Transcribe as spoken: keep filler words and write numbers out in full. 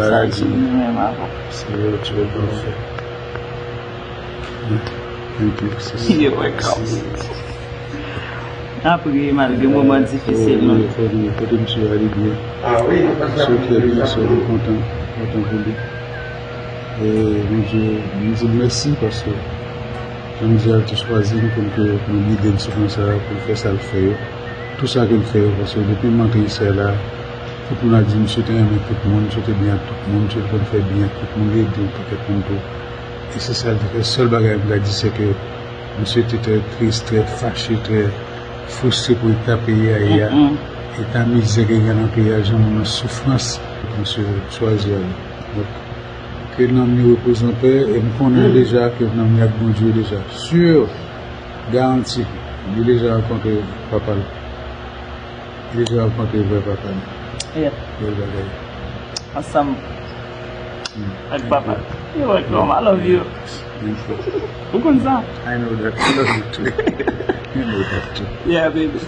Sa di nou menm avè w. Se yo ti yo ban fè. Thank you, sis. You're welcome. Apre, malgre moman difisil nou. Kote misye a, li byen. Misye trè byen, so nou kontan, kontan pou li. E Bondye, nou di l mèsi paske jan m di a, l te chwazi n pou n te, pou n gide l sou chemen sa a, pou l fè sa l fè yo. Tou sa ke l fè yo, paske depi m antre isi a la, tout moun ap di misye te renmen tout moun, misye te byen ak tout moun, misye te konn fè byen ak tout moun, li ede yon pakèt moun tou. E se sa l te fè. Sèl bagay m ka di, se ke misye te trè tris, trè fache, trè fristre pou eta peyi a ye a, eta mizè ke gen nan peyi a, jan moun nan soufrans, misye chwazi ale. Donk, ke nanm li repoze an pè, e m konnen deja ke nanm li ak Bondye deja. Sur, garanti, li deja rankontre papa l. Li deja rankontre vrè papa l. Yep. Bèl bagay. Ansanm ak papa l. You're welcome. I love you. Thank you. Ou konn sa? I know that. I love you too. You know that too. Yeah, baby.